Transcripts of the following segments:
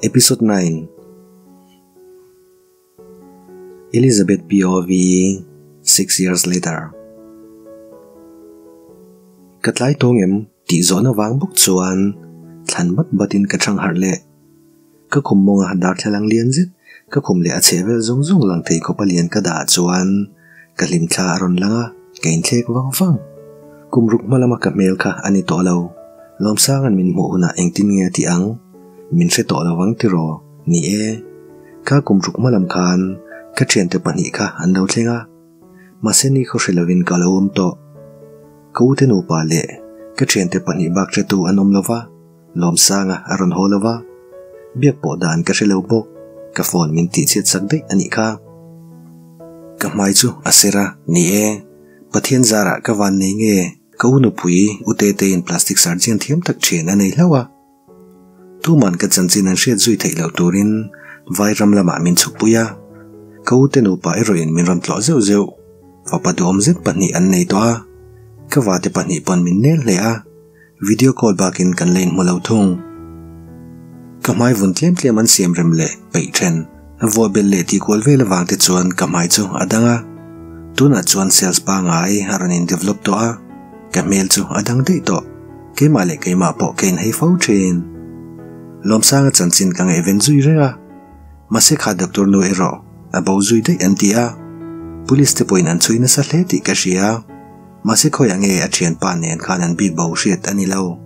Episode 9 Elizabeth POV 6 years later Ka tlai tawng em tih zawhna vang bawk chuan thlan bat batin ka chhang harh leh. Ka khum mawnga darthlalang lian zet ka khum leh a chhehvel zawng zawng lang thei khawpa lian ka dah chuan ka hlimthla a rawn lang a, ka inthlek vang vang. Kum ruk hma lama ka hmel kha a ni tawh lo. Lawmsanga'n min hmuh hunah engtin nge a tih ang? Min hre tawh lo vang tiraw? Ni e. Kha kum ruk hma lam khan ka thiante pahnih kha an lo thleng a. Mahse ni khaw hre lovin ka lo awm tawh. Ka ute nupa leh ka thiante pahnih bak hretu an awm lo va. Lawmsanga a rawn haw lo va, biak pawh dan ka hre lo bawk, ka phone min tihchhiat sak daih a nih kha. Ka hmai chu a ser a, ni e, Pathian zarah ka van nei nge, ka u nupui u Teteiin plastic surgeon thiam tak thian a nei hlauh a. Tuman ka chanchin an hriat zui theih loh turin vai ram lamah min chhukpui a, ka u te nupa erawhin min rawn tlawh zeuh zeuh. Fapa duhawm zet pahnih an nei tawh a, ka vate pahnih pawn min nel hle a. Video call bakin kan la inhmu lo thung. Ka hmai vun tlem tlem an siam rem leh peih then. Vuah belh leh tih kual vel avang te chuan ka hmai chu a dang a. Tunah chuan sales pangai a rawn in develop tawh a, ka hmel chu a dang daih tawh. Keimah leh keimah pawh ka inhei fo thin. Lawmsanga chanchin ka ngaihven zui reng a. Mahse kha doctor nu erawh a bo zui daih an ti a. Police te pawhin an chhui nasa hle tih ka hria. Mahse khawiah nge a thianpa nen khan an bik bo hriat a ni lo.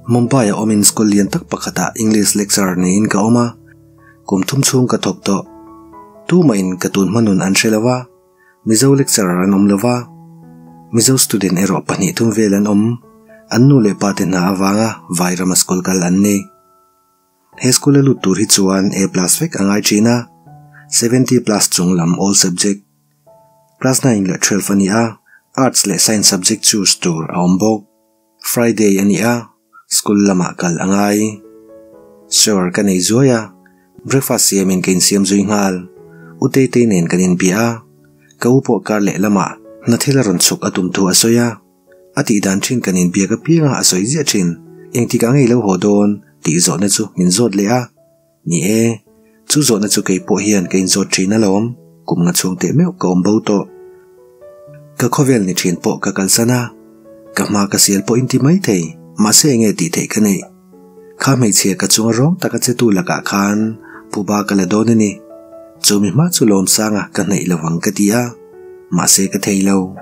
Mumbai-a awmin school lian tak pakhatah English lecturer niin ka awm a, kum thum chhung ka thawk tawh. Tumahin ka tun hma nun an hre lo a, Mizo lecturer an awm lo va, Mizo student erawh pahnih thum vel an awm, an nu leh pa te hna avanga Vairama school kal an ni. He school a lut tur hi chuan A plus vek a ngai thin a, 70 plus chung lam all subject. Class 9 leh 12 a ni a, Arts leh Science subject choose tur a awm bawk. Friday a ni a, school lamah kal a ngai. Shower ka nei zuai a, breakfast siamin ka insiam zui nghal. U Teitei nen kan inbia a, ka u pawh kar leh lamah hna thil a rawn chhuk a tum thu a sawi a. A tih dan thin kan inbiak apianga a sawi ziah thin. Engtikah ngei lo haw dawn tih zawhna chu min zawt leh a. Ni e, chu zawhna chu kei pawh hian ka inzawt thin alawm, kum nga chhung teh meuh ka awm bo tawh. Ka khawvel ni thin pawh ka kalsan a, ka hma ka sial pawh inti mai thei, mahse enge tih theih ka neih. Kha hmeichhia ka chunga rawng taka che tu lakah khan phuba ka la dawn a ni. Chumi hma chu Lawmsanga ka hnaih lovang ka ti a, mahse ka thei lo.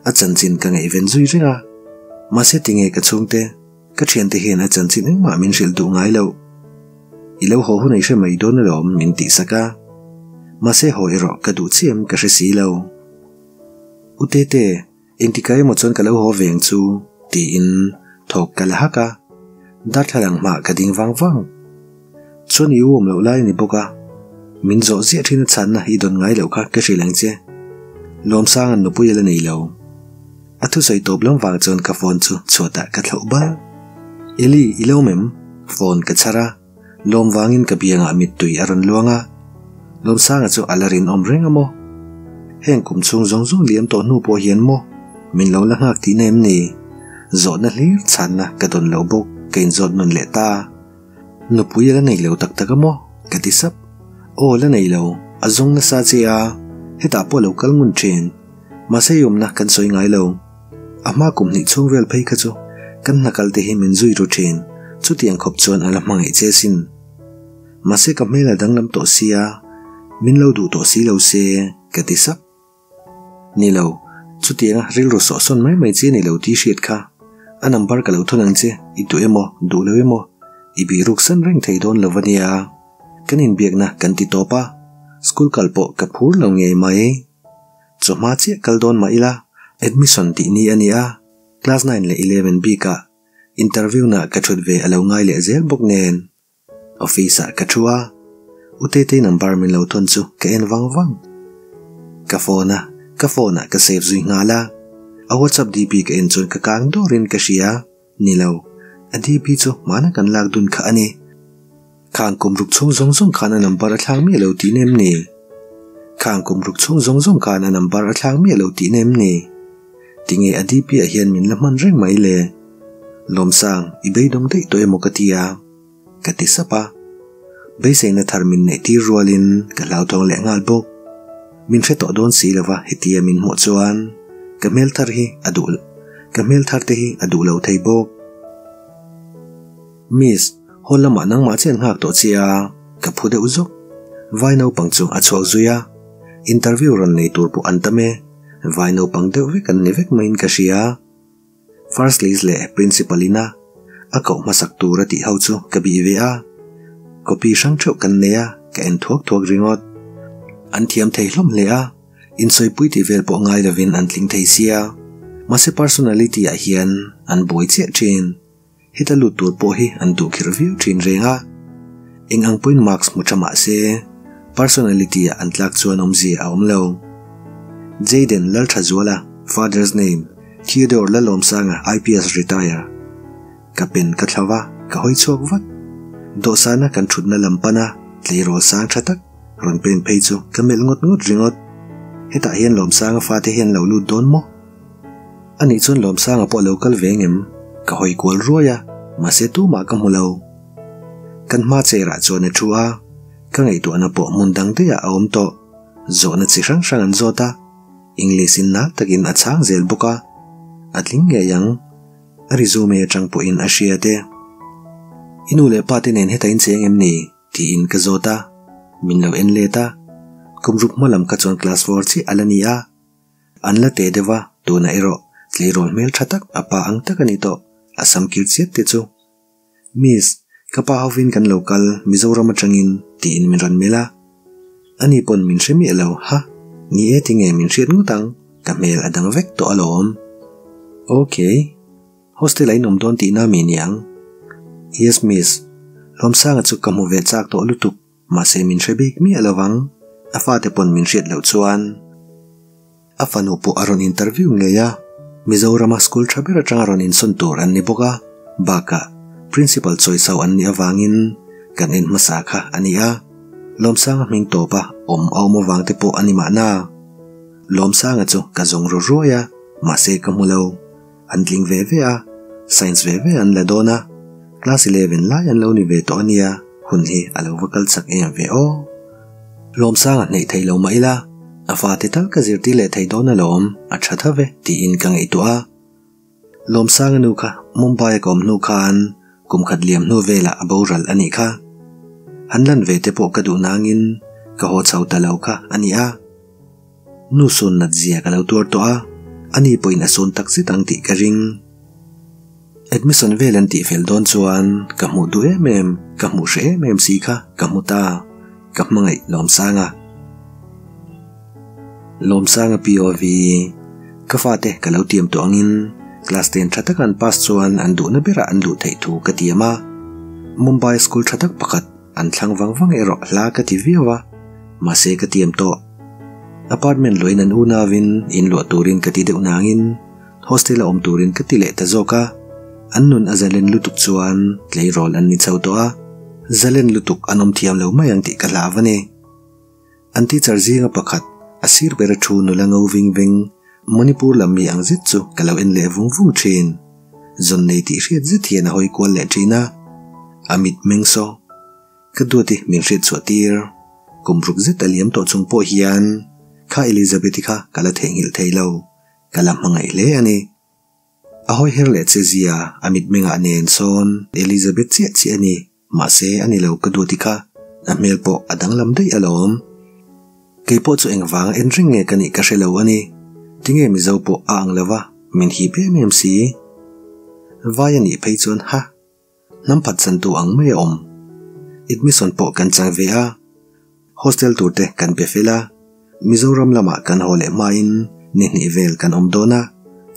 A chanchin ka ngaihven zui reng a, mahse tinge ka chhungte, Ka thiante hian a chanchin engmah min hrilh duh ngai loh. I lo haw hun ei hre mai dawn alawm min tih sak a. Mahse haw erawh ka duh chiam ka hre si lo. U Tete, engtikah emaw chuan ka lo haw veng chu tiin thawk ka la hak a. Darthlalang hmah ka ding vang vang. Chuan i u awm loh lai a ni bawk a, min zawh ziah thin a chhanna i dawn ngai loh kha ka hrilh ang che. Lawmsanga'n nupui a la nei lo. A thusawi tawp lam vang chuan ka phone chu chhuatah ka thlauh bal. Eli, i lo mem? Phone ka chhar a, lawm vangin ka biangah mittui a rawn luang a. Lawmsanga chu a la rinawm reng a maw? Heng kum chhung zawng zawng liam tawh hnu pawh hian maw min lo la nghak tihna em ni? Zawhna hlir chhanna ka dawn lo bawk, ka inzawt nawn leh ta. Nupui a la nei lo tak tak a maw? Ka ti sap. Aw la nei lo, a zawng nasa che a, hetah pawh a lo kal ngun thin. Mahse i awmna kan sawi ngai lo. A hma kum hnih chhung vel phei kha chu kan hna kal te hi min zui ru thin, chutiang khawp chuan a la hmangaih che sin. Mahse ka hmel a danglam tawh sia, min lo duh tawh si lo se, ka ti sap. Ni lo, chutianga rilru sawhsawn mai mai chi a ni lo tih hriat kha. A number ka lo thawn ang che, i duh emaw, duh lo emaw, i bihruk san reng thei dawn lo a nia. Kan inbiakna kan ti tawp a, school kal pawh ka phur lo ngei mai. Chawhma chiah kal dawn mah ila, admission tih ni a ni a, class nine leh eleven bikah interview na ka thut ve a lo ngai leh zel bawk nen. Office ah ka thu a, U Tetei number min lo thawn chu ka en vang vang. Ka phone a, ka phone ah ka save zui nghal a, a WhatsApp DP ka en chuan ka kang dawrin ka hria, ni lo, a DP chu hmana kan lak dun kha a ni. Khang kum ruk chhung zawng zawng khan a number a thlak miah lo tih nem ni? Khang kum ruk chhung zawng zawng khan a number a thlak miah lo tih nem ni? Tinge a DP ah hian min la hman reng mai le? Lawmsang, i beidawng daih tawh emaw ka ti a. Ka ti sap a. Beiseina thar min neih tir rualin ka hlauthawng leh nghal bawk. Min hre tawh dawn si lova hetia min hmuh chuan ka hmel thar hi a duh ka hmel thar te hi a duh lo thei bawk. Miss, hall lamah nangmah chian nghak tawh chia ka phu deuh zawk. Vai naupang chu a chhuak zui a, interview rawn nei tur pawh an tam e. Vai naupang deuh vek an ni vek maiin ka hria. First List leh Principal ina a koh hmasak tur a tih ho chu ka bih ve a, copy hrang theuh kan nei a, ka en thuak thuak ringawt. An thiam thei hlawm hle a, insawipui tih vel pawh ngai lovin an tling thei sia, mahse personality ah hian an buai chiah thin. Heta lut tur pawh hi an duh khirh viau thin reng a, eng ang pawhin marks hmu tha mah se, personality ah an tlak chuan awmzia a awm lo. Jayden Lalthazuala, father's name, Theodore Lalawmsanga, IPS retire. Ka pen ka thla va, ka hawi chhuak vat. Dawhsana kan thutna lam pana tleirawl sang tha tak rawn pen phei chu ka melh ngawt ngawt ringawt. Hetah hian Lawmsanga fate hian lo lut dawn maw? Anih chuan Lawmsanga pawh a lo kal ve ngem? Ka hawi kual ruai a, mahse tumah ka hmu lo. Kan hma chair ah chuan a thu a, ka ngaihtuahna pawh hmun dang daih ah a awm tawh. Zawhna chi hrang hrang an zawt a, English in nal takin a chhang zel bawk a, a tling ngei ang. A resume atang pawhin a hriat e. I nu leh pa te nen heta in cheng em ni? Tiin ka zawt a, min lo en let a. Kum ruk hma lam kha chuan class four chiah a la ni a. An la teh deuh a, tunah erawh tleirawl hmel tha tak a pa ang tak a ni tawh, a sam kir chiat te chu. Miss, ka pa hovin kan lo kal Mizoram atangin tiin min rawn melh a. Ani pawn min hre miah lo, ha, ni e tinge min hriat ngawt ang, ka hmel a dang vek tawh alawm. Ok, hostel ah in awm dawn tihna mi niang? Yes miss, Lawmsanga chu ka hmu ve chak tawh lutuk. Mahse min hre bik miah lo vang, a fate pawn min hriat loh chuan. A fanu pawh a rawn interview ngei a, Mizorama school tha ber atanga rawn insawn tur an ni bawk a, bakah principal chawisau an nih avangin kan en hmasa kha a ni a, Lawmsanga hming tawpa awm a awm avang te pawh a ni mahna. Lawmsanga chu ka zawng ru ruai a, mahse ka hmu lo. An tling ve ve a, science ve ve an la dawn a, class 11 lai an lo ni ve tawh a nia, hun hi a lo va kal chak em ve aw. Lawmsang a hneih thei lo mah ila, a fate tal ka zirtir leh thei dawn alawm, a tha tha ve tiin ka ngaihtuah a. Lawmsanga nu kha Mumbai a ka awm hnu khan kum khat liam hnu velah a boral a nih kha. Han lan ve te pawh ka duh nangin ka haw chho ta lo kha a ni a. Nu sawn nat zia ka lo tuar tawh a, ani pawhin a sawn tak zet ang tih ka ring. Admission vel an tih fel dawn chuan ka hmuh duh em em, ka hmuh hreh em em si kha ka hmu ta, ka hmangaih Lawmsanga. Lawmsanga POV, Ka fate ka lo tiam tawh angin class ten tha taka an pass chuan an duhna berah an luh theih thu ka tiam a. Mumbai school tha tak pakhat An thlang vang vang erawh hla ka ti viau a, mahse ka tiam tawh. Apartment luahin an unauin in luah turin ka ti deuh nangin hostel a awm turin ka ti leh ta zawk a. An nun a zalen lutuk chuan tleirawl an ni chho tawh a, zalen lutuk an awm thiam lo mai ang tih ka hlau a ni. An teacher zinga pakhat, a sir bera thu nula ngo ving veng, Manipur lam mi ang zet chu ka lo en leh vung vung thin. Zawn nei tih hriat zet hian a hawi kual leh thin a, a mit meng saw. Ka duati min hriat chhuah tir. Kum ruk zet a liam tawh chung pawh hian kha Elizabeth-i kha ka la theihnghilh thei lo, ka la hmangaih hle a ni. A hawi her leh che zia, a mit mengah nen sawn Elizabeth chiah chiah a ni. Mahse, a ni lo ka duati kha, a hmel pawh a danglam daih alawm. Kei pawh chu engvanga en reng nge ka nih ka hre lo a ni. Tinge Mizo pawh a ang lova, min hip em em si. Vai a nih phei chuan ha, hnam phatsantu ang mai a awm. Admission pawh kan chang ve a. Hostel tur te kan be fel a, Mizoram lamah kan haw leh hmain ni hnih vel kan awm dawn a,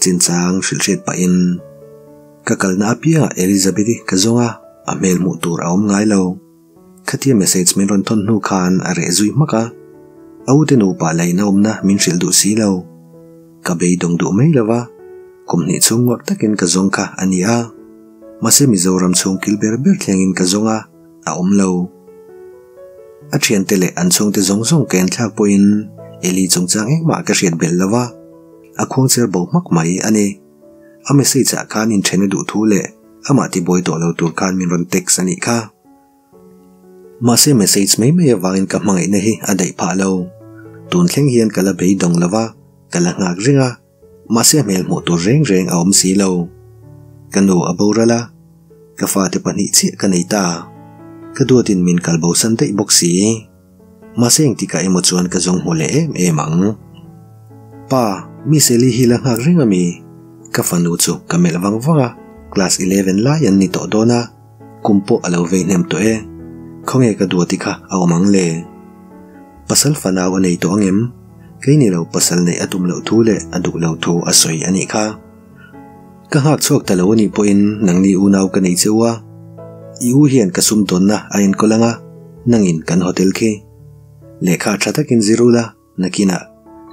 chinchang hrilhhriat pahin ka kalna apiangah Elizabeth-i ka zawng a, a hmel hmuh tur a awm ngai lo. Khatia message min rawn thawn hnu khan a reh zui hmak a, a ute nupa lain a awmna min hrilh duh si lo. Ka beidawng duh mai lo va, kum hnih chhung ngawrh takin ka zawng kha a ni a, mahse Mizoram chhung kil ber ber thlengin ka zawng a, a awm lo. A thiante leh an chhungte zawng zawng ka en thlak pawhin Eli chungchang engmah ka hriat belh lo va, a khuangcher bo hmak mai a ni. A message ah khan inthen a duh thu leh amah tibuai tawh lo tur khan min rawn text a nih kha. Mahse message mai mai avangin ka hmangaihna hi a daih phah lo. Tun thleng hian ka la beidawng lo va, ka la nghak reng a, mahse a hmel hmuh tur reng reng a awm si lo. Ka nu a boral a, ka fate pahnih chiah ka nei ta. Ka duatin min kal bosan daih bawk si. Mahse engtikah emaw chuan ka zawng hmu leh em em ang. Pa, Miss Eli hi la nghak reng ami? Ka fanu chu ka melh vang vang a, class 11 lai an ni tawh dawn a, kum pawh a lo vei hnem tawh e. Khawnge ka duati kha a awm ang le? Pasal fanau a nei tawh angem? Kei ni lo pasal neih a tum loh thu leh a duh lo thu a sawi a nih kha. Ka nghak chhuak ta lo anih pawhin nangni unau ka nei cheu a, i u hian ka sum tawnna a enkawl ang a, nangin kan hotel khi. Lehkha tha takin zir ula, nakinah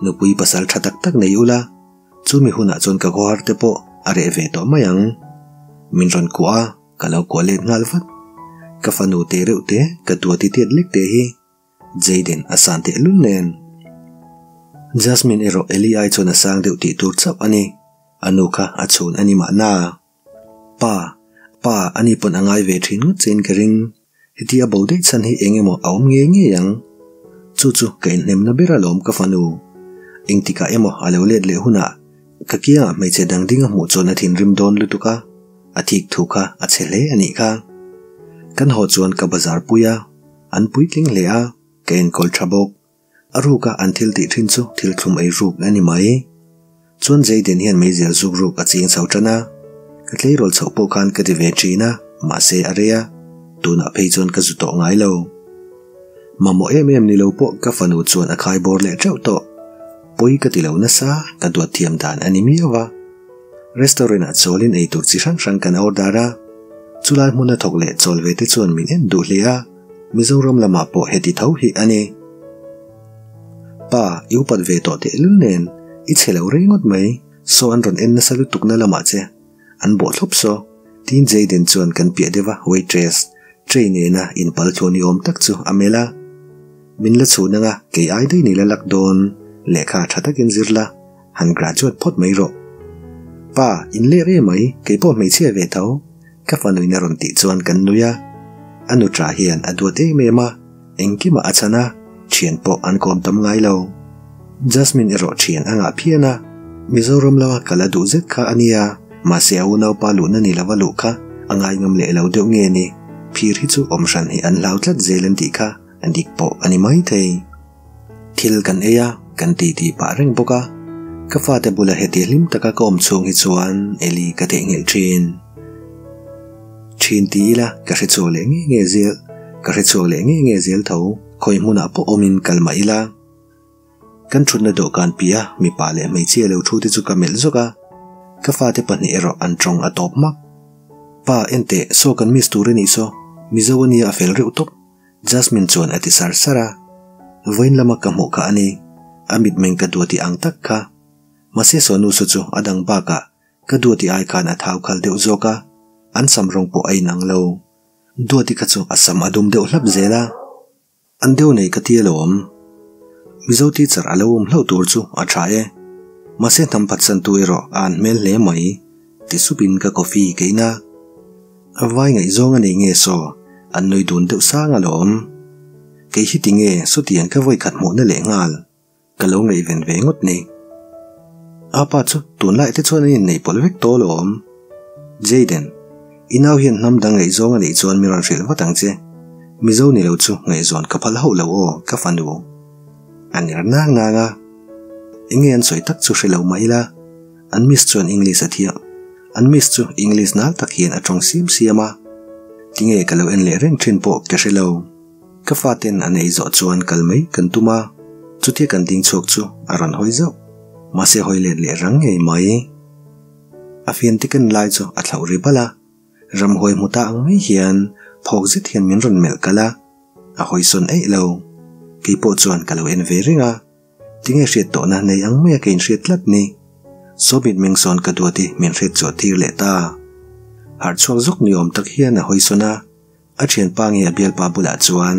nupui pasal tha tak tak nei ula, chumi hunah chuan ka khawhar te pawh a reh ve tawh mai ang. Min rawn kuah a, ka lo kuah let nghal vat. Ka fanu te reuh te, ka duati tiat lek te hi. Jayden a san tehlul nen. Jasmine erawh Eli ai chuan a sang deuh tih tur chauh a ni. A nu kha a chhun a ni mahna. Pa, pa, ani pawn a ngai ve thin ngawt chein ka ring. Heti a bo daih chhan hi eng emaw a awm ngei ngei ang. Chu chu ka inhnemna ber alawm ka fanu. Engtikah emaw a lo let leh hunah ka kiangah hmeichhe dang ding a hmuh chuan a thinrim dawn lutuk a, a thik thu kha a chhe hle a nih kha. Kan haw chuan ka bazar pui a. An puitling hle a, ka enkawl tha bawk. A ruka an thil tih thin chu thil thlum ei ruk a ni mai. Chuan Jayden hian meizial zuk ruk a ching chho tan a, ka tleirawl chhoh pawh khan ka ti ve thin a, mahse a rei a, tunah phei chuan ka zu tawh ngai lo. Mamawh em em ni lo pawh ka fanu chuan a khai bawr leh teuh tawh. Pawi ka ti lo nasa, ka duat thiam dan a ni miau a. Restaurant ah chawlin ei tur chi hrang hrang kan order a, chulai hmuna thawk leh chawl ve te chuan min en duh hle a, Mizoram lamah pawh heti tho hi a ni. Pa, i upat ve tawh tehlul nen, i chhe lo rei ngawt mai, saw an rawn en nasa lutuk na lamah che, an bawh thlawp saw, tiin Jayden chuan kan piah deuh a waitress, tray nena inpal thu ni awm tak chu a melh a. Min la chhun anga kei ai daih ni la lak dawn, lehkha tha takin zir la. Han graduate phawt mai rawh. Pa, in leh reh mai, kei pawh hmeichhia ve tho. Ka fanuin a rawn tih chuan kan nui a. A nutra hian a duat em em a, engkimah a chhan a, thian pawh an kawm tam ngai lo. Jasmine erawh thian a ngah phian a, Mizoram lama kal a duh zet kha a nia, mahse a unaupa luhna ni lova luh kha a ngaingam leh lo deuh nge ni, phir hi chu awm hran hi an hlau tlat zel an tih kha a dik pawh a ni maithei. Thil kan ei a, kan ti ti pah reng bawk a. Ka fate bula heti hlim taka ka awm chhung hi chuan Eli ka theihnghilh thin. Thin ti ila ka hre chhuak leh nge nge zel, ka hre chhuak leh nge nge zel tho, khawi hmunah pawh awmin kal mah ila. Kan thutna dawhkan piah mipa leh hmeichhia lo thu te chu ka melh zawk a, ka fate pahnih erawh an tawng a tawp hmak. Pa, enteh, saw kan miss tur a nih saw, Mizo a nia a fel reuh tawp. Jasmine chuan a ti sar sar a, vawiin lama ka hmuh kha a ni, a mitmeng ka duati ang tak kha. Mahse Sonu saw chu a dang bakah ka duati ai khan a thau khal deuh zawk a, an sam rawng pawh a inang lo. Duati kha chu a sam a dum deuh hlap zel a. An deuh nei ka ti alawm. Mizo teacher a lo awm hlauh tur chu a tha e. Mahse hnam phatsantu erawh a an hmel hle mai, ti supin ka coffee ka in a. A vai ngaihzawng a nei nge saw, an nui dun deuh sang alawm. Kei hi tinge sawtiang ka vawi khat hmuhna leh nghal, ka lo ngaihven ve ngawt ni. A pa chu tunlai te chuan an inneih pawlh vek tawh alawm. Jayden, i nau hian hnam dang ngaihzawng a neih chuan mi rawn hrilh vat ang che. Mizo ni lo chu ngaihzawn ka phal hauh lo aw, ka fanu. A ner nang nang a. Enge an sawi tak chu hre lo mah ila, an miss chuan English a thiam. An miss chu English nal tak hian a tawng siam siam a, tinge ka lo en leh reng thin pawh ka hre lo. Ka faten an ei zawh chuan kal mai kan tum a, chutia kan ding chhuak chu a rawn hawi zauh. Mahse hawi let leh rang ngei mai. A fian te ken lai chu a thlauh ri bal a, ramhuai hmu ta ang mai hian phawk zet hian min rawn melh kalh a, a hawi sawn eih lo. Keipawh chuan ka lo en ve reng a. Tinge hriat tawhna nei ang maia ka inhriat tlat ni? Sawmit mengsawn ka duat i min hriat chhuah tir leh ta. Harh chhuak zawk ni awm tak hian a hawi sawn a, a thianpa nge a bialpa bulah chuan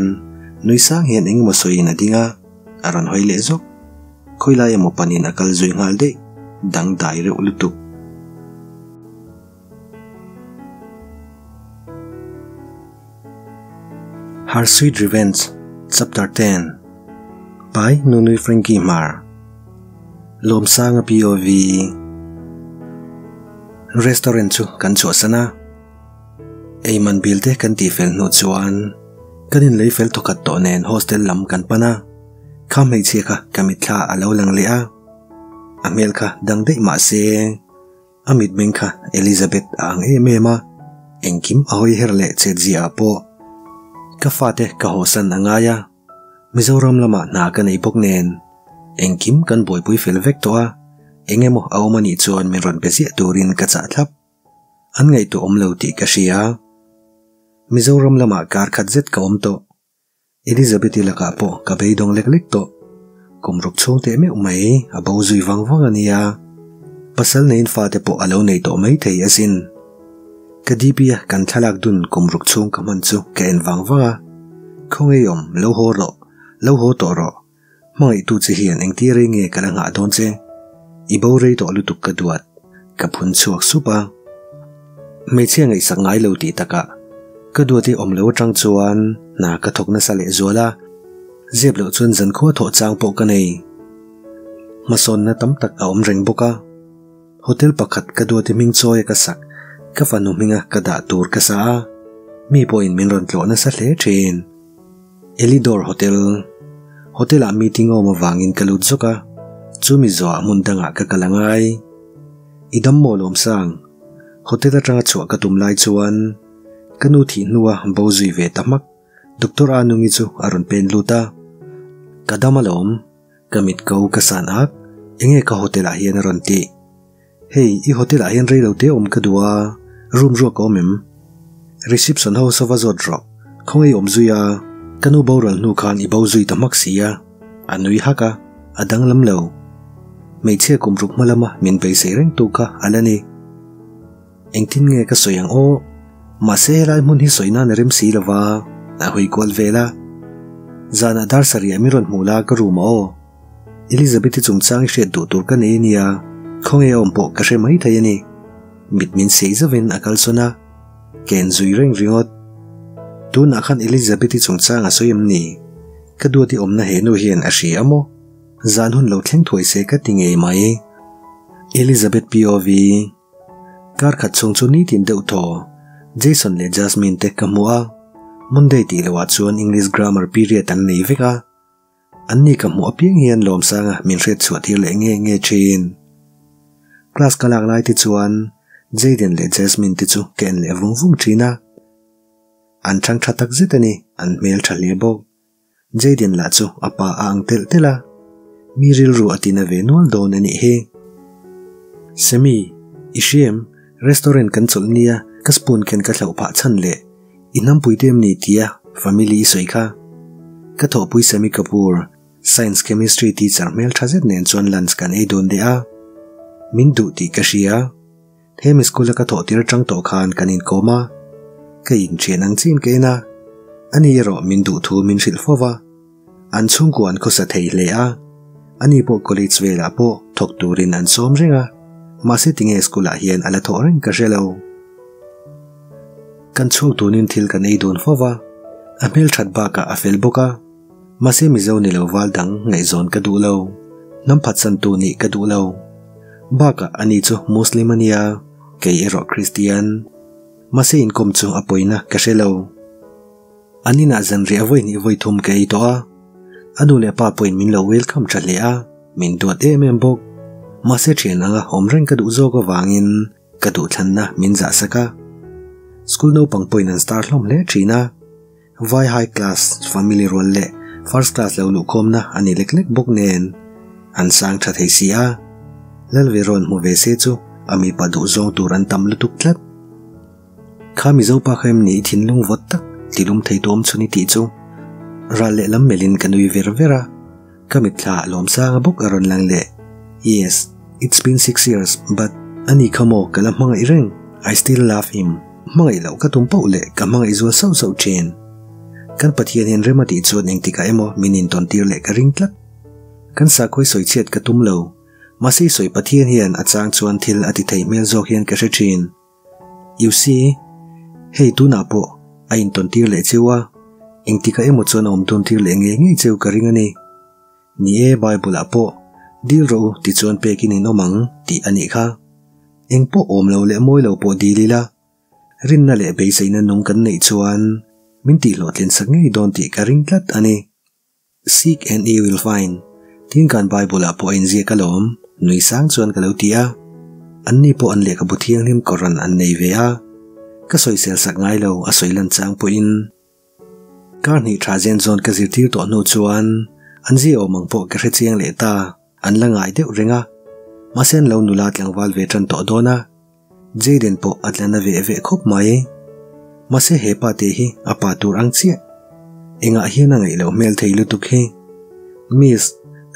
nui sang hian eng emaw sawiin a ding a, a rawn hawi leh zawk. Khawilai emaw panin a kal zui nghal daih, dangdai reuh lutuk. Her Sweet Revenge Chapter 10 By Nunui Frankie Hmar Lawmsanga POV Restaurant chu kan chhuahsan a, eiman bill te kan tihfel hnu chuan kan inlei fel thawkhat tawh nen hostel lam kan pan a, kha hmeichhia kha ka mitthla a lo lang leh a, a hmel kha dang daih mah se A mitmeng kha Elizabeth a ang em em a, engkim a hawi her leh chet ziah ah pawh ka fate ka hawsan a ngai a, Mizoram lamah hna ka nei bawk nen engkim kan buaipui fel vek tawh a, eng emaw a awm anih chuan min rawn be ziah turin ka chah thlap. An ngaihtuah awm lo tih ka hria. Mizoram lamah kar khat zet ka awm tawh. Elizabeth-i lakah pawh ka beidawng lek lek tawh. Kum ruk chhung teh meuh mai a bo zui vang vang a nia. Pasal neiin fate pawh a lo nei tawh mai thei asin. Ka DP-a kan thlalak dun kum ruk chhung ka hman chu ka en vang vang a. Khawngaih awm, lo haw rawh, lo haw tawh rawh. Hmangaihtu che hian engtir rei nge ka la nghah dawn che? I bo rei tawh lutuk ka duat, ka phun chhuak sup a. Hmeichhia ngaihsak ngai lo tih takah ka duat i awm lo atang chuan hna ka thawk nasa leh zual a, zep loh chuan zankhua thawh chang pawh ka nei. Hmasawnna tam tak a awm reng bawk a. Hotel pakhat ka duat i hming chawi a ka sak, ka fanu hminga ka dah tur ka sa a, mi pawhin min rawn tlawh nasa hle thin. Elidor Hotel Hotel ah meeting a awm avangin ka lut zawk a, chumi zawhah hmun dangah ka kal a ngai. I dam maw Lawmsang? Hotel atanga chhuah ka tum lai chuan ka nu thih hnua bo zui ve ta hmak Doctor Anungi chu a rawn pen lut a. Ka dam alawm, ka mit ko ka san ak, enge ka hotel ah hian a rawn tih? Hei, i hotel ah hian reilo te awm ka duh a, room ruak a awm em? Reception ho saw va zawt rawh, khawngaih awm zui a, ka nu boral hnu khan i bo zui ta hmak si a, a nui hak a, a danglam lo. Hmeichhia kum ruk hma lama min beisei reng tu kha a la ni. Engtin nge ka sawi ang aw? Mahse helai hmun hi sawi nan a rem si lova, a hawi kual vel a. Zanah dar sarih ah min rawn hmuh la ka room ah aw. Elizabeth-i chungchang i hriat duh tur ka nei a nia, khawnge a awm pawh ka hre mai thei a ni. Mit min siai zauhin a kalsawn a, ka en zui reng ringawt. Tunah khan Elizabeth-i chungchang a sawi em ni? Ka duat i awmna he nu hian a hria a maw? Zan hun lo thleng thuai se ka ti ngei mai. Elizabeth POV. Kar khat chhung chu nitin deuh thaw Jason leh Jasmine te ka hmu a, Monday tih loah chuan English grammar period an nei vek a. An ni ka hmuh apiang hian Lawmsanga min hriat chhuah tir leh nge nge thin. Class ka lak lai te chuan Jayden leh Jasmine te chu ka en leh vung vung thin a. An thang tha tak zet a ni, an hmel tha hle bawk. Jayden lah chu a pa a ang telh telh a, mi rilru a tina ve nual dawn a nih hi. Sammy, i hria em? Restaurant kan chawlh nia ka spoon khen ka thlauh phah chhan leh I hnampui te em ni tia family i sawi kha. Ka thawhpui Sammy Kapoor, Science Chemistry teacher hmel tha zet nen chuan lunch kan ei dun leh a. Min duh tih ka hria. Hemi school a ka thawh tir atang tawh khan kan inkawm a. Ka inthian ang chiin ka en a. Ani erawh min duh thu min hrilh fo va. An chhungkua an khawsa thei hle a. Ani pawh college velah pawh thawk turin an sawm reng a. Mahse tinge school ah hian a la thawh reng ka hre lo. Kan chhuak tunin thil kan ei dun fo va, a hmelthat bakah a fel bawk a. Mahse Mizo ni lo val dang ngaihzawn ka duh lo, hnam phatsantu nih ka duh lo. Bakah ani chu Muslim a nia, kei erawh Kristian. Mahse inkawm chu a pawina ka hre lo. An inah zanriah vawi hnih vawi thum ka ei tawh a, a nu leh pa pawhin min lo welcome tha hle a, min duat em em bawk. Mahse thian anga awm reng ka duh zawk avangin ka duhthlanna min zah sak a. School naupang pawhin an star hlawm hle thin a, vai high class family rual leh first class lo luhkhawmna a ni lek lek bawk nen an sang tha thei si a. Lalverawn hmu ve se chu a mipa duhzawng tur an tam lutuk tlat. Kha Mizo pa kha em ni i thinlung vawt tak tilum thei tu awm chhun i tih chu? Ral lehlam melhin ka nui ver ver a, ka mitthla ah lawmsanga bawk a rawn lang leh. Yes, it's been six years but ani kha maw ka la hmangaih reng, I still love him. Hmangaih loh ka tum pauh leh ka hmangaih zual sauh sauh thin. Kan Pathian hian rem a tih chuan engtikah emaw min intawn tir leh ka ring tlat. Kan sakhawi sawichhiat ka tum lo, mahse i sawi Pathian hian a chang chuan thil a ti thei hmel zawk hian ka hre thin. You see, hei tunah pawh a intawn tir leh chiu a. Engtikah emaw chuan a awm dun tir leh ngei ngei cheu ka ring a ni. Ni e, Bible-ah pawh, Dil rawh u tichuan pekin in awm ang, tih a nih kha. Eng pawh awm lo leh mawi lo pawh dil ila, rinna leh beiseina nung kan neih chuan min tihhlawhtlin sak ngei dawn tih ka ring tlat a ni. Seek and ye will find, tin kan Bible-ah pawh a inziak alawm, nui sang chuan ka lo ti a. Anni pawh an lehkhabu thianghlim Koran an nei ve a. Ka sawisel sak ngai lo, a sawi lan chang pawhin. Kar hnih tha zen zawn ka zirtir tawh hnu chuan an zia awm ang pawh ka hre chiang leh ta, an la ngai deuh reng a. Mahse an lo nula tlangval ve tan tawh dawn a. Jayden pawh a tla na veh veh khawp mai. Mahse he pa te hi a pa tur ang chiah. Engah hian a ngaih loh hmel thei lutuk hi. Miss,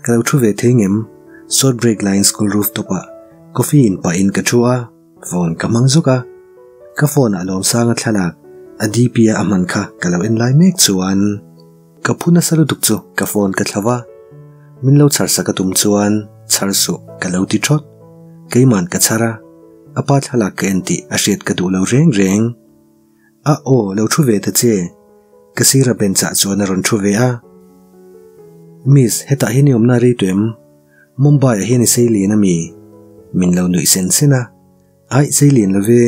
ka lo thu ve thei ngem? Short break laiin school roof top ah coffee in pah in ka thu a, phone ka hmang zuk a. Ka phone ah Lawmsanga thlalak a DP a a hman kha ka lo en lai mek chuan ka phu nasa lutuk chu ka phone ka thla va. Min lo chhar sak a tum chuan chhar suh ka lo ti thawt. Keiman ka chhar a, a pa thlalak ka en tih a hriat ka duh lo reng reng. A aw lo thu ve ta che, ka sira bench ah chuan a rawn thu ve a. Miss, hetah hian i awmna rei tawh em? Mumbai ah hian i sei lian ami? Min lo nuih sen sen a. Aih, sei lian lo ve,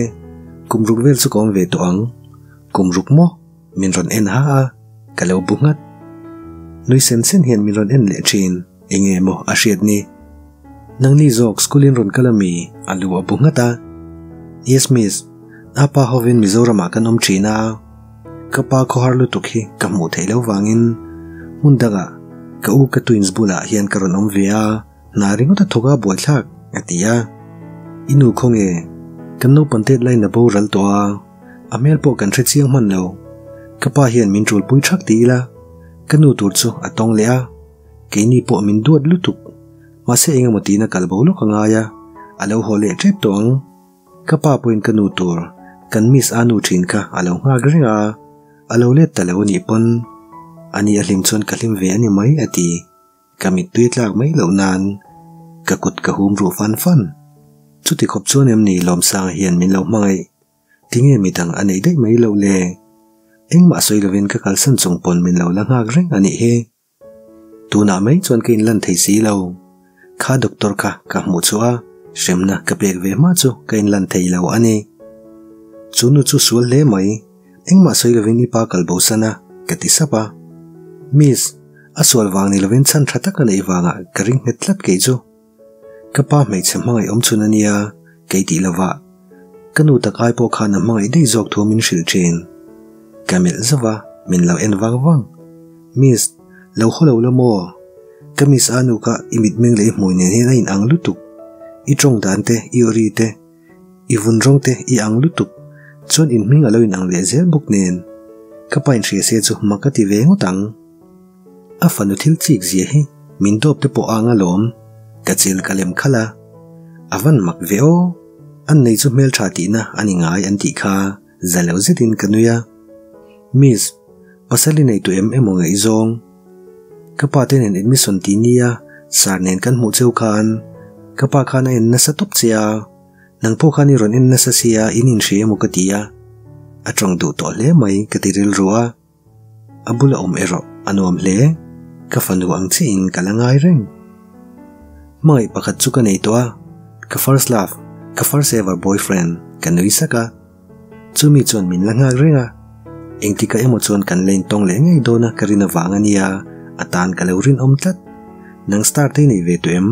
kum ruk vel chu ka awm ve tawh ang. Kum ruk maw? Min rawn en ha a, ka lo bu nghat. Nui sen sen hian min rawn en leh thin, enge maw a hriat ni? Nangni zawk school in rawn kal ami? A lu a bu nghat a. Yes miss, a pa hovin Mizoramah kan awm thin a, ka pa khawhar lutuk hi ka hmuh theih loh vangin hmun dangah ka u ka twins bulah hian ka rawn awm ve a, hna ringawt a thawk a buaithlak, a ti a. I nu khawnge? Kan naupang tet lain a boral tawh a. A hmel pawh kan hre chiang hman lo. Ka pa hian min tul pui thak ti ila, ka nu tur chu a tawng leh a, keini pawh min duat lutuk. Mahse engemaw tiin a kal bo lawk a ngai a, a lo haw leh tep tawh ang. Ka pa pawhin ka nu tur kan miss a nu thin kha a lo nghak reng a, a lo let ta lo anih pawn ani a hlim chuan ka hlim ve a ni mai a ti. Ka mittui tlak mai loh nan ka kut ka hum ruh fan fan. Chuti khawp chuan em ni Lawmsanga hian min lo hmangaih? Tinge midang a neih daih mai loh le? Engmah sawi lovin ka kalsan chung pawn min lo la nghak reng a nih hi. Tunah mai chuan ka inlan thei si lo. Kha doctor kha ka hmuh chu a, hremna ka pek ve hma chu ka inlan thei lo a ni. Chu nu chu sual hle mai. Engmah sawi lovin i pa kal bo san a, ka ti sap a. Miss, a sual vang ni lovin chhan tha tak a neih vangah ka ring nghet tlat kei chu. Ka pa hmeichhe hmangaih awm chhun a nia, kei tih lovah. Ka nu tak ai pawh khan a hmangaih daih zawk thu min hrilh thin. Ka melh zauh a, min lo en vang vang. Miss, lo haw lo la maw? Ka miss a nu kha i mitmeng leh i hmui nen hian a inang lutuk. I tawng dan te, i awri te, i vun rawng te i ang lutuk. Chuan in hming a lo inang leh zel bawk nen. Ka pa inhria se chu mak a ti ve ngawt ang. A fanu thil chik zia hi min dawp te pawh a ang alawm, ka chil ka lem khalh a. A van mak ve aw, an nei chu hmeltha tihna a ni ngai an tih kha za lo zetin ka nui a. Miss, pasal i nei tu em emaw ngaihzawng? Ka pa te nen admission ti nia sir nen kan hmuh cheu khan ka pa khan a en nasa tawp che a, nang pawh khan i rawn en nasa sia in inhria emaw ka ti a. A tawng duh tawh hle mai ka ti rilru a. A bula awm erawh a nuam hle, ka fanu ang chiahin ka la ngai reng. Hmangaih pakhat chu ka nei tawh a, ka first love, ka first ever boyfriend ka nui sak a. Chumi chuan min la nghak reng a, engtikah emaw chuan kan la intawng leh ngei dawn a ka rin avang a nia, a tan ka lo rinawm tlat. Nang star te i nei ve tawh em?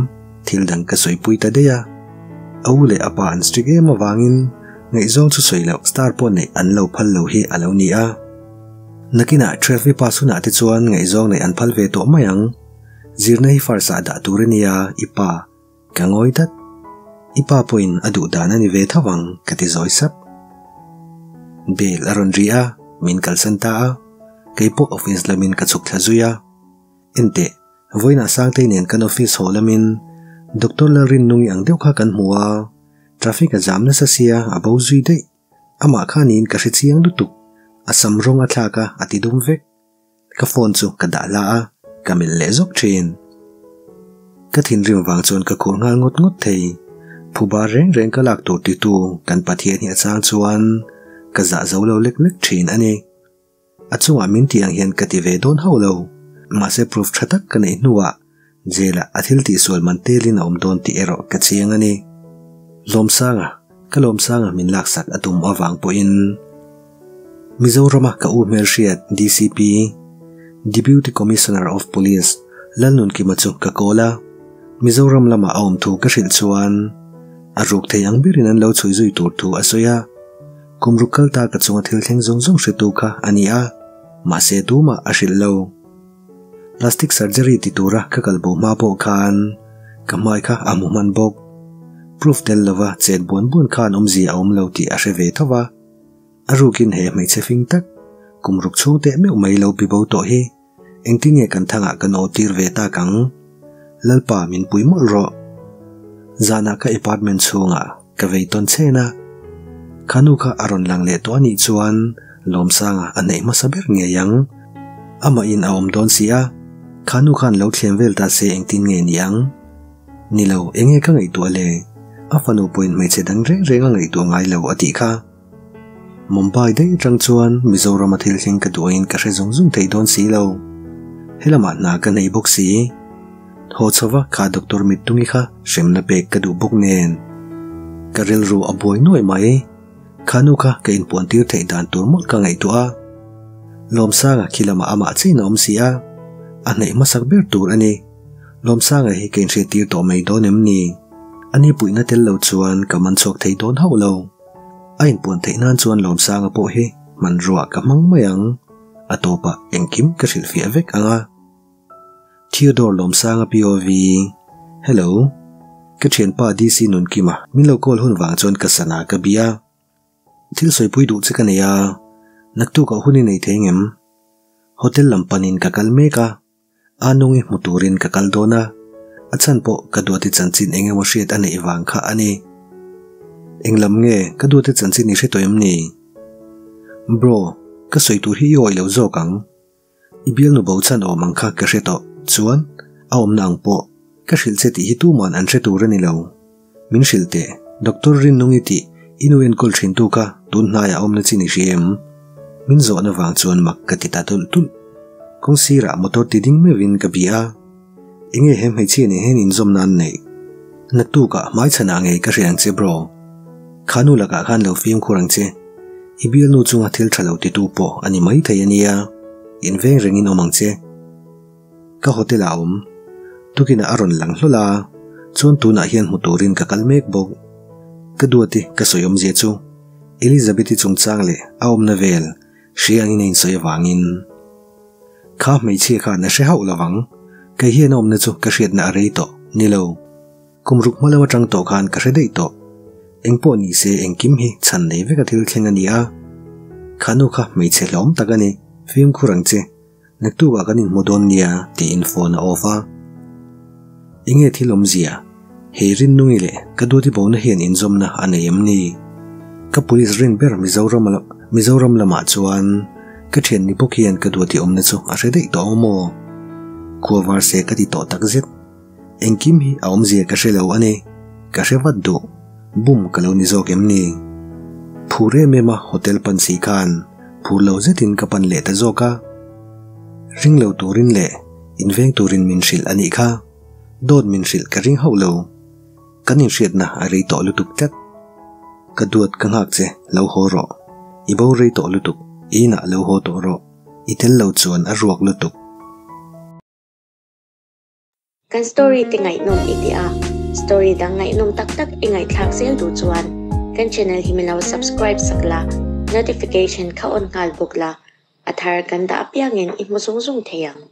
Thil dang ka sawipui ta daih a. A u leh a pa an strict em avangin ngaihzawng chu sawi loh star pawh neih an lo phal lo hi a lo ni a. Nakinah Trevy pass hunah te chuan ngaihzawng neih an phal ve tawh mai ang. Zirna hi first ah dah tur a nia, i pa. Ka ngawi dat. I pa pawhin a duh dan a ni ve tho ang, ka ti zawi sap. Bell a rawn ri a, min kalsan ta a. Kei pawh office lamin ka chhuk thla zui a. Enteh, vawiinah Sangtei nen kan office haw lamin Doctor Lalrinnungi ang deuh kha kan hmu a, traffic a zam nasa sia a bo zui daih. Amah kha niin ka hre chiang lutuk, a sam rawng a thlak a, a ti dum vek. Ka phone chu ka dah hla a, ka melh leh zawk thin. Ka thinrim vang chuan ka khur nghal ngawt ngawt thei. Phuba reng reng ka lak tur titu kan Pathian hi a chang chuan ka zah zo lo lek lek thin a ni. A chungah min tih ang hian ka ti ve dawn hauh lo. Mahse proof tha tak ka neih hnuah jail ah a thil tihsual man telin a awm dawn tih erawh ka chiang a ni. Lawmsanga, ka Lawmsanga min laksak a tum avang pawhin Mizorama ka u hmelhriat DCP, Deputy Commissioner of Police, Lalnunkima chu ka call a. Mizoram lama a awm thu ka hrilh chuan a ruk thei ang berin an lo chhui zui tur thu a sawi a. Kum ruk kal ta ka chunga thil thleng zawng zawng hretu kha a ni a, mahse tumah a hrilh lo. Plastic surgery ti tura ka kal bo hma pawh khan ka hmai kha a hmu hman bawk. Proof tel lova chet buan buan khan awmzia a awm lo tih a hre ve tho va. A rukin he hmeichhe fing tak, kum ruk chhung teh meuh mai lo bibo tawh hi Engtin nge kan thangah kan aw tir ve tak ang? Lalpa min pui mawlh rawh. Zanah ka apartment chhungah ka vei tawn chen a. Kha nu kha a rawn lang leh tawh a nih chuan Lawmsanga a hneih hmasa ber ngei ang. Amah in a awm dawn si a, kha nu khan lo thlem vel ta se engtin nge ni ang? Ni lo, enge ka ngaihtuah le? A fanu pawhin hmeichhe dang reng reng a ngaihtuah ngai lo a tih kha. Mumbai daih atang chuan Mizorama thil thleng ka duain ka hre zung zung thei dawn si lo. Helamah hna ka nei bawk si. Haw chhova kha doctor mittungi kha hremna pek ka duh bawk nen. Ka rilru a buai nuai mai. Kha nu kha ka inpuan tir theih dan tur mawlh ka ngaihtuah a. Lawmsanga khi lamah amah chiin a awm si a. A hneih hmasak ber tur a ni. Lawmsanga hi ka inhriat tir tawh mai dawn em ni? Ani puihna tel lo chuan ka man chhuak thei dawn hauh lo. A inpuan theih nan chuan Lawmsanga pawh hi hmanrua ka hmang mai ang. A tawpah engkim ka hrilhfiah vek ang a. Theodore Lawmsanga POV, Hello. Ka thianpa DC Nunkima min lo call hun vang chuan ka sana ka bia. Thil sawipui duh che ka nei a, naktukah hun i nei thei ngem? Hotel lam panin ka kal mek a. A nungi hmu turin ka kal dawn a, a chhan pawh ka duati chanchin eng emaw hriat a neih vang kha a ni. Eng lam nge ka duati chanchin i hre tawh em ni? Bro, ka sawi tur hi i awih lo zawk ang. I bialnu bo chhan awm ang kha ka hre tawh, chuan a awmna ang pawh ka hrilh che tih hi tuman an hre tur a ni lo. Min hrilh teh, Doctor Rinnungi tih i nu enkawl thintu kha tun hnaiah awmna chin i hria em? Min zawhna vang chuan mak ka ti ta tulh tulh. Kawng sirah motor ti ding meuhin ka bih a, Enge he hmeichhia nen hian inzawmna an neih? Naktukah hmaichhanah ngei ka hrilh ang che bro. Kha nu lakah khan lo fimkhur ang che. I bialnu chunga thil tha lo titu pawh a ni maithei a nia. Inveng rengin awm ang che. Ka hotel ah a awm. Tukinah a rawn lang hlawl a, chuan tunah hian hmu turin ka kal mek bawk. Ka duati ka sawi awmzia chu Elizabeth-i chungchang leh a awmna vel hria angin a insawi avangin kha hmeichhia khan a hre hauh lovang. Kei hian a awmna chu ka hriatna a rei tawh ni lo. Kum ruk hma lam atang tawh khan ka hre daih tawh. Engpawh ni se engkim hi chhan nei vek a thil thleng a ni a. Kha nu kha hmeichhe hlawm tak a ni, fimkhur ang che. Naktukah kan inhmu dawn nia tiin phone a off a. Enge thil awmzia? Hei Rinnungi leh ka duty bona hian inzawmna a nei em ni? Ka police rin ber Mizoram Mizoram lamah chuan ka thian ni bawk hian ka duty awmna chu a hre daih tawh ang maw? Khua var se ka ti tawh takzet. Engkim hi a awmzia ka hre lo a ni. Ka hre vat duh. Bum ka lo ni zawk em ni? Phur em em a hotel pan si khan phur lo zetin ka pan leh ta zawk a. Ring lo turin leh inveng turin min hrilh a nih kha. Dawt min hrilh ka ring hauh lo. Kan inhriatna a rei tawh lutuk tlat. Ka duat ka nghak che, lo haw rawh. I bo rei tawh lutuk, i inah lo haw tawh rawh. I tel lo chuan a ruak lutuk. Kan story te ngaihnawm i ti a, story dang ngaihnawm tak tak i ngaihthlak zel duh chuan kan channel hi min lo subscribe sak la, notification kha on nghal bawk la, a thar kan dah apiangin i hmu zung zung thei ang.